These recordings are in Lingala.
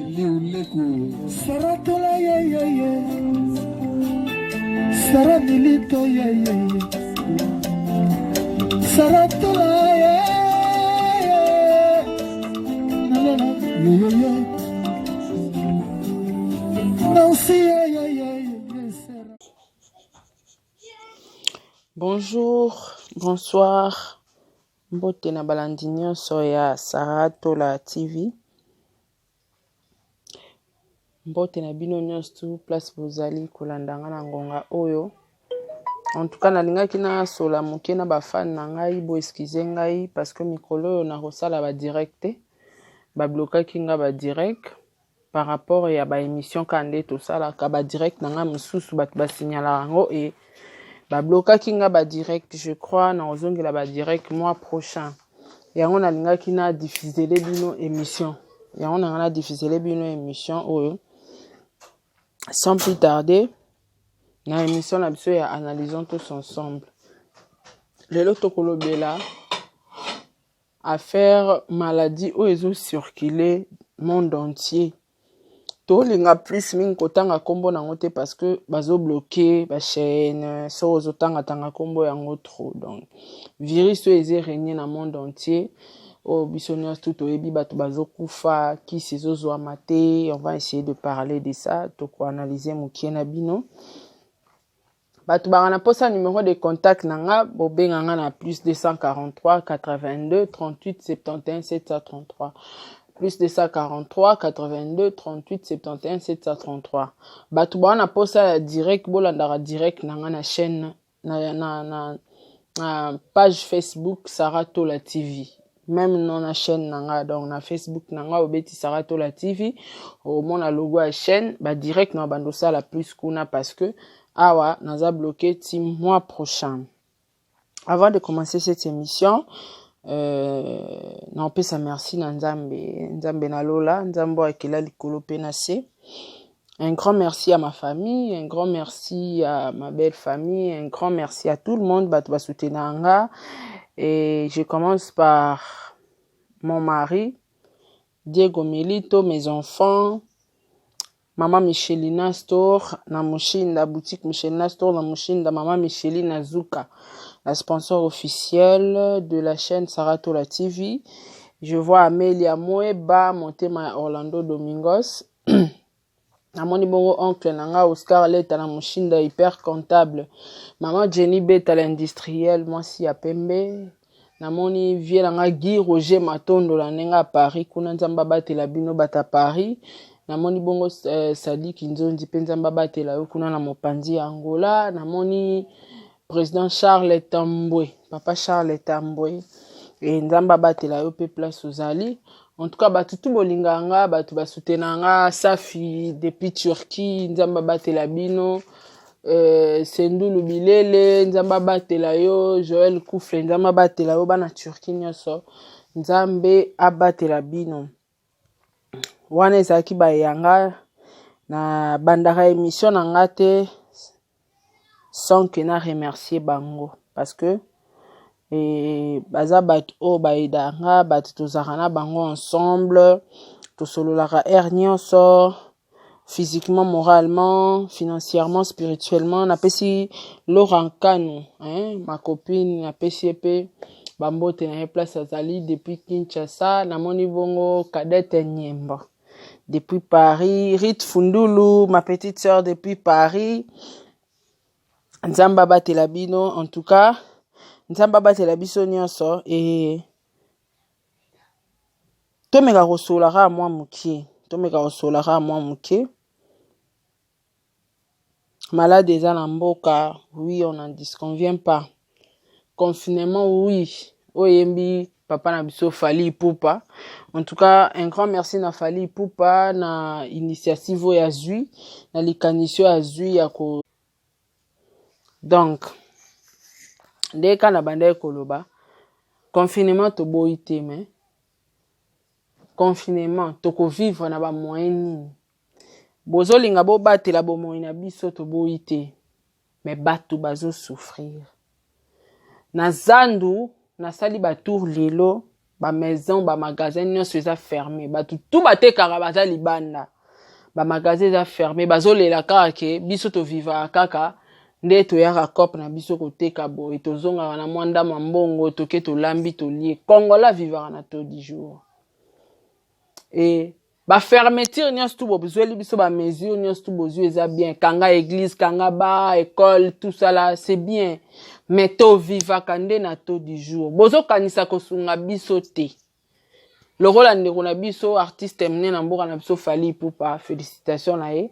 Leuleku. Saratola ye ye ye. Sara Milito ye ye ye. Saratola ye ye. Nalela ye ye ye. Nancy ye ye ye ye. Sarah. Bonjour, bonsoir, mbote na balandi nyonso ya Sarah Tola TV. Mbote na bino nyonso tu place bozali kolanda nga na ngonga oyo. En tout cas nalingaki nasola moke na bafan na ngai, bo excuse ngai parce que mikolo oyo nakosala ba direct te. Bablokaki nga ba direct par rapport ya ba émission kaka nde tosalaka ba direct na ngai mosusu bato basignalaka yango e bablokaki nga ba direct. Je crois nakozongela ba direct mois prochain. Yango nalingaki na diffusele bino émission, yango nanga na diffusele bino émission oyo sans plus tarder na émission na biso ya Analysons tous ensemble. Lelo tokolobela affaire maladie oyo ezocircule monde entier. Tolinga plus mingi kotanga nkombo nango te parce que bazobloke bachaîne soki ozotangatanga nkombo yango trop. Donc virus oyo eza régner na monde entier, oyo biso nyonso tu toyebi, bato bazokufa, kisi ezozwama te. On va essayer de parler de ça, tokoanalyse mokie na bino. Bato baka na mposa numéro de contact na nga, bobenga nga na plus 243 82 38 71 733, plus 243 82 38 71 733. Bato baa na mposa ya direct, bolandaka direct na nga na chaîne na page Facebook Sarah Tola TV, même nom na chaîne na nga. Donc na Facebook na nga, obeti Sarah Tola TV, omona logo ya chaîne. Badirect na bando osala plus kuna parce que awa naza bloqué ti mois prochain. Avant de commencer cette émission, naopesa merci na Nzambe, Nzambe na lola, Nzambe oyo akela likolo mpe na se. Un grand merci à ma famille, un grand merci à ma belle famille, un grand merci à tout le monde bato basoutenir nga. Et je commence par mon mari Diego Milito, mes enfants, Mama Michelina Store na Mushinda, boutique Michelina Store na Mushinda, Mama Michelina Zuka, la sponsor officielle de la chaîne Saratola TV. Je vois Amelia Moeba, Montema Orlando Domingos. Namoni bongo oncle na nga Oscar Leta na Mushinda, hyper comptable. Mama Jenny Beta, l'industriel, mwasi ya pembe. Namoni vie na nga Guy Roger Matondo na ndenge ya Paris kuna, Nzambe abatela bino bata Paris. Namoni bongo Sadiki Nzonzi mpe, Nzambe abatela yo kuna na mopanzi ya Angola. Namoni président Charles Tambwe, papa Charles Tambwe, e Nzambe abatela yo mpe place ozali. En tout cas bato tu bolingaka nga, bato basoutenaka nga, Safi depuis Turquie, Nzambe abatela bino. Sendulu Bilele, Nzambe abatela yo. Joel Kufle, Nzambe abatela yo. Bana Turquie nyonso, Nzambe abatela bino. Wana ezalaki bayanga na bandaka émission na nga te sans que na remercier bango parce que baza bato oyo bayedaka nga, bato tozalaka na bango ensemble, tosololaka heure nyonso, physiquement, moralement, financièrement, spirituellement. Napesi Laurent Kanu, hein, ma copine, napesi ye mpe bambote na ye place azali depuis Kinshasa. Namoni bongo Cadette Nyemba depuis Paris, Rit Fundulu, ma petite sœur depuis Paris. Nzambe abatela bino. En tout cas Nzambe abatela biso nyonso. E tomeka kosola kaka mwa mokie, tomeka kosola kaka mwa moke. Malade eza na mboka, oui, on n'en disconvient pas. Confinement, oui, oyembi papa na biso Fally Ipupa. En tout cas un grand merci na Fally Ipupa na initiative oyo azwi, na likanisi oyo azwi ya ko. Donc nde ka na bandaki koloba, confinement toboyi te, mais confinement tokovivre na bamoyen nini? Bozolinga bobatela bomoi na biso, toboyi te, mais bato bazosouffrir na zandu. Nasali batour lelo. Bamaison, bamagasin nyonso eza ferme, bato tu batekaka baza libanda, bamagasin eza ferme, bazolela kaka ke biso tovivaka kaka nde toyaka cope na biso koteka boye, tozongaka na mwa ndambo ya mbongo, toke tolambi tolie. Congolais avivaka na taux du jour. E bafermeture nyonso tu bozweli biso, bamesure nyonso tu bozwi eza bien, kanga église, kanga ba école, tout ça là, c'est bien, mais tovivaka nde na taux du jour. Bozokanisa kosunga biso te. Lokola ndeko na biso artiste monene na mboka na biso, Fally Ipupa, félicitation na ye,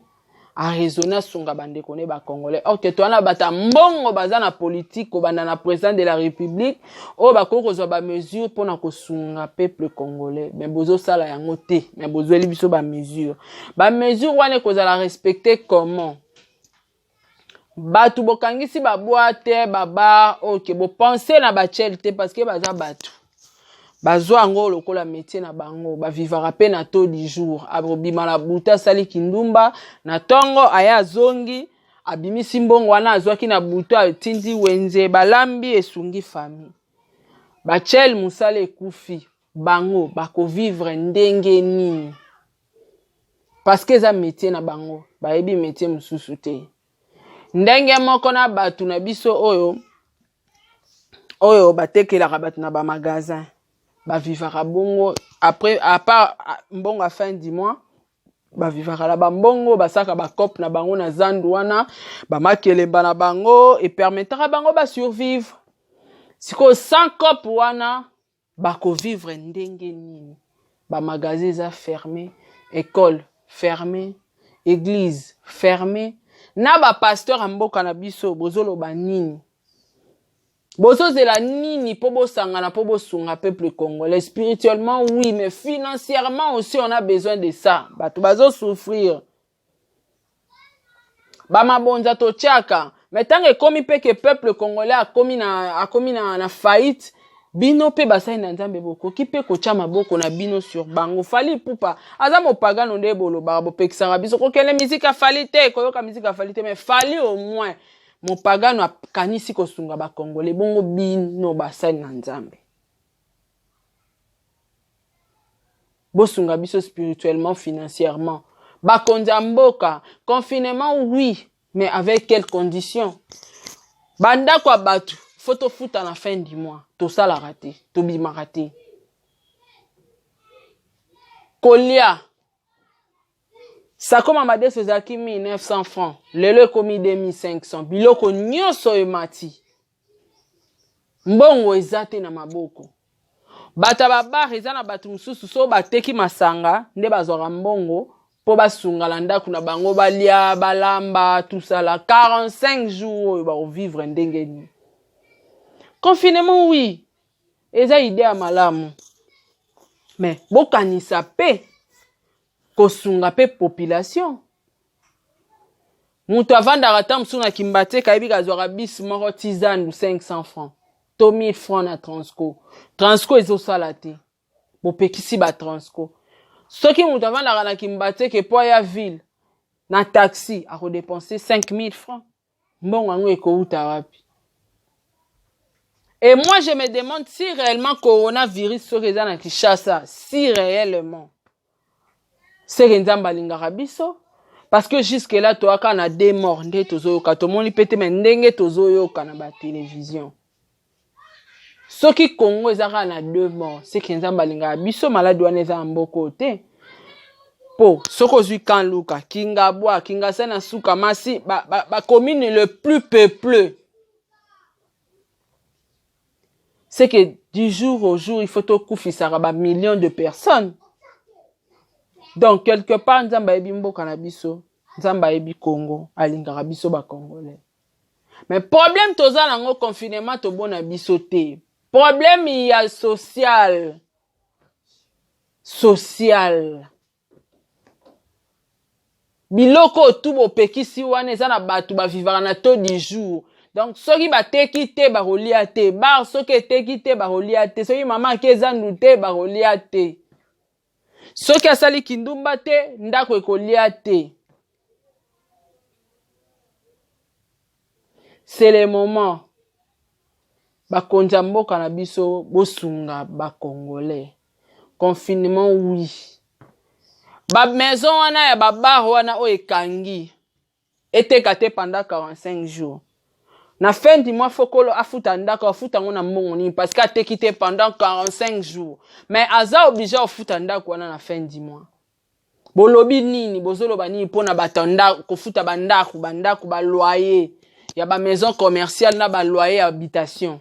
araisonne, asunga bandeko ne bacongolais. Ok, toza na bato ya mbongo baza na politique, kobanda na président de la République, oyo bakoki kozwa bamesure mpona kosunga peuple congolais, mais bozosala yango te. Mais bozweli biso bamesure, bamesure wana ekozala respecté comment? Bato bokangisi baboîte, babar, ok, bopense na bachele te, parce que baza bato bazwa yango lokola métier na bango, bavivaka mpe na taux du jour. Akobima na butu, asali kindumba, na ntongo aya, azongi, abimisi mbongo wana azwaki na butu, atindi wenze, balambi, esungi famille. Bachele mosala ekufi, bango bakovivre ndenge nini? Parce que eza métier na bango, bayebi métier mosusu te. Ndenge moko na bato na biso oyo batekelaka bato na bamagasin, bavivaka bongo. Après, à part mbongo ya fin du mois, bavivaka na bambongo basalaka bacope na bango na zandu wana, bamakelemba na bango epermetaka bango basurvivre. Sikoyo sans cope wana, bakovivre ndenge nini? Bamagasin eza fermé, école fermé, église fermé. Na bapasteur ya mboka na biso, bozoloba nini? Bozozela nini mpo bosangana, mpo bosunga peuple congolais spirituellement? Oui, mais financièrement aussi, on a besoin de ça. Bato bazosouffrir, bamabonza totiaka, mais ntango ekomi mpe ke peuple congolais akomi na faillite, bino mpe basali na Nzambe bokoki mpe kotya maboko na bino sur bango. Fally Ipupa aza mopagano nde bolobaka, bopekisaka biso kokende miziki ya Fally te, koyoka miziki ya Fally te, mais Fally au moins mopagano akanisi kosunga bakongole. Bongo bino basali na Nzambe, bosunga biso spirituellement, financièrement. Bakonzi ya mboka, confinement oui, mais avec quelles conditions? Bandako ya bato fo tofuta na fin du mois, tosalaka te, tobimaka te, kolia sakoma madeso ezalaki 1900 francs, lelo ekomi 2500. Biloko nyonso emati, mbongo eza te na maboko. Bato ya babar, eza na bato mosusu so bateki masanga nde bazwaka mbongo mpo basunga na ndako na bango, balia, balamba, tusala. 45 jours oyo bakovivre ndenge nini? Confinement oui, eza idée ya malamu, mais bokanisa mpe kosunga mpe population. Moto avandaka ata mosusu na Kimbanseke, ayebi kazwaka bus moko ti zandu 500 francs to 1000 francs na Transco. Transco ezosala te, bopekisi batransco. Soki moto avandaka na Kimbanseke, mpo aya ville na taxi, akodepense 5000 francs. Mbongo yango ekouta wapi? Et moi, je me demande si réellement coronavirus soki eza na Kinshasa, si réellement seke Nzambe alingaka biso, parce que jusque là toyaka na deux morts nde tozoyoka, tomoni mpe te, me ndenge tozoyoka na batelevizio, soki Congo eza kaka na deux morts, seke Nzambe alingaka biso. Maladi wana eza na mboka oyo te, mpo soki ozwi Camp Luka, Kingabwa, Kingasa na suka masi, bacommune ba, ba le plus peupleux, c'est que du jour au jour il faut tokufisaka bamillions de personnes. Donc quelque part Nzambe ayebi mboka na biso, Nzambe ayebi Congo, alingaka biso bacongolais. Mais problème toza nango, confinement tobona biso te, problème ya social. Biloko oyo tu bopekisi wana, eza na bato bavivaka na taux du jour. Donc soki bateki te, bakolia te. Bar soki eteki te, bakolia te. Soki mama ake ezandu te, bakolia te. Soki asali kindumba te, ndako ekolia te. C'est le moment. Bakonzi ya mboka na biso bosunga ba congolais. Confinement oui. Ba maison wana ya ba bar wana oyo ekangi eteka te pendant 45 jours. Na fin du mois fokolo afuta ndako afuta yango na mbongo nini parce que ateki te pendant 45 jours. Mais aza obligé afuta ndako wana na fin du mois. Bolobi nini bozoloba nini mpona bato kofuta bandako bandako baloyer ya bamaison commerciale na baloyer ya habitation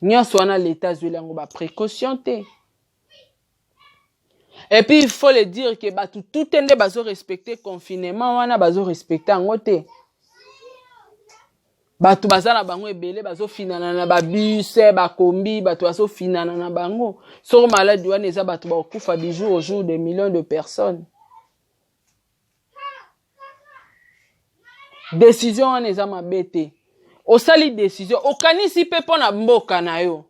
nyonso wana leta azweli yango baprécaution te. Et puis il faut le dire que bato tout te nde bazorespecte confinement wana, bazorespecte yango te. Bato baza na bango ebele bazofinana na babus, bakombi, bato bazofinana na bango. Soko maladi wana eza, bato bakokufa du jour au jour, des millions de personnes. Décision wana eza mabe te. Osali décision, okanisi mpe mpo na mboka na yo.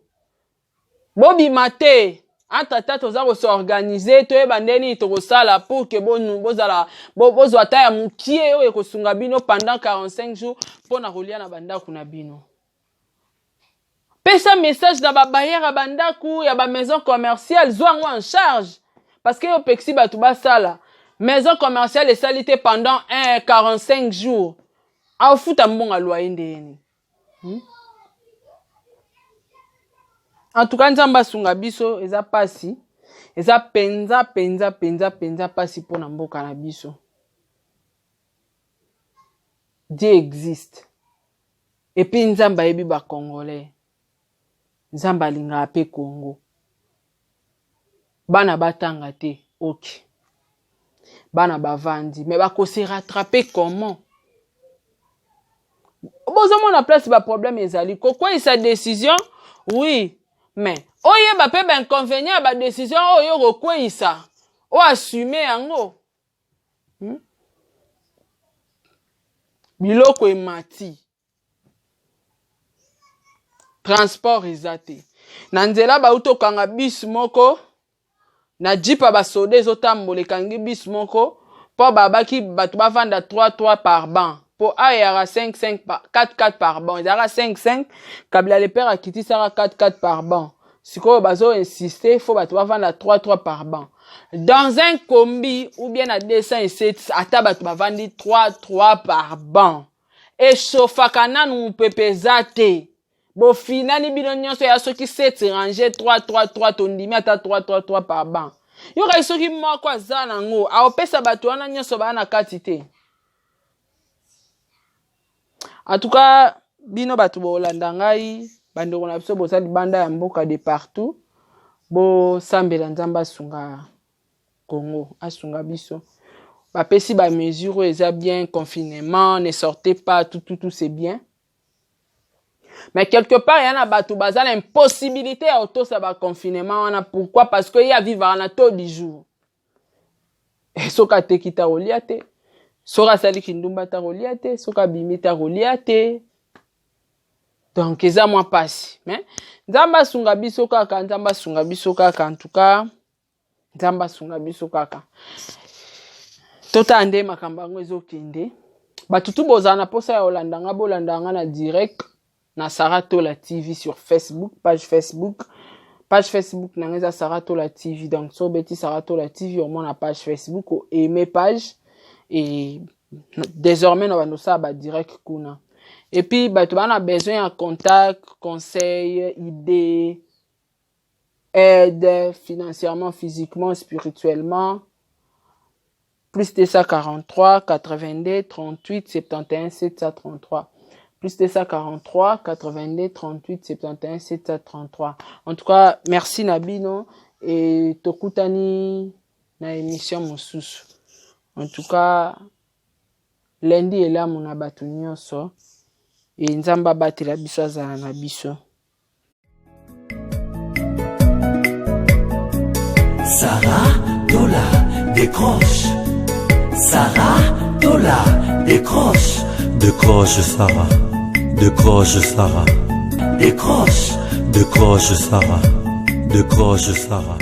Bobima te, entre temps toza kos'organiser, toyeba nde nini tokosala pour que bozala bozwa ata ya mokie oyo ekosunga bino pendant 45 jours mpona kolia na bandako na bino. Pesa message na babailleur ya bandako ya bamaison commerciale, zwa yango en charge, parce que yo opekisi bato basala. Maison commerciale esali te pendant 45 jours, aofuta mbongo aloyer ndeni? En tout cas, Nzambe asunga biso. Eza pasi, eza mpenza mpenza mpenza mpenza pasi mpona mboka na biso. Dieu existe et puis Nzambe ayebi bacongolais. Nzambe alingaka mpe Congo. Bana batanga te, ok, bana bavandi, mais bakose rattraper comment? Bozomona place baproblème ezali. Kokweyisa décision, oui, mais oyeba mpe bainconvénient ya badécision oyo kokweyisa, oyo assume yango. Biloko emati, transport eza te na nzela. Bauti okanga bus moko na jeep ya basoda ezotambola, ekangi bus moko mpo babaki bato bavanda 3 3 par banc, mpo awa eyaka 5 5, 4 4 par banc. Ezalaka 5 5, Kabila le père akitisaka 4 4 par banc. Sikoyo bazo-insiste, faut bato bavanda 3 3 par banc. Dans un kombi ou bien na 207, ata bato bavandi 3 3 par banc, echauffaka nanu, mopepe eza te, bofinani bino nyonso. Ya soki 7 range 3 3 3, tondimi ata 3 3 3 par banc. Yokai soki moko aza nango, aopesa bato wana nyonso baa na kati te. En tout cas, bino bato bolanda ngai, bandeko na biso boza libanda ya mboka, de partout, bosambela Nzambe asunga Congo, asunga biso. Bapesi bamesure oyo eza bien, confinement, ne sortez pas, tout tout tout, c'est bien, mais quelque part ya na bato baza na impossibilité ya kotosa baconfinement wana. Pourquoi? Parce que ye avivaka na taux du jour. Soki ateki ta kolia te, soki asali kindumba ta kolia te, soki abimi ta kolia te. Donc eza mwa mpasi, mais Nzambe asunga biso kaka, Nzambe asunga biso kaka. En tout cas, Nzambe asunga biso kaka. Totala nde makambo yango ezokende. Bato tu bozala na mposa ya kolanda nga, bolanda nga na direct na Sara Tola TV sur Facebook, page Facebook. Page Facebook na nga eza Sara Tola TV. Donc so obeti Sara Tola TV, omona page Facebook, oaime page et désormais na bando osala badirect kuna. Et puis bato baa na besoin ya contact, conseil, idée, aide financièrement, physiquement, spirituellement, plus 243 82 38 71 733, plus 243 82 38 71 733. En tout cas, merci na bino et tokutani na émission mosusu. En tout cas, lundi elamu na bato nyonso e Nzambe abatela biso, azala na biso. Sarah Tola décroche. Sarah Tola décroche. Décroche Sarah, décroche Sarah, Décroche. Décroche Sarah, décroche Sarah.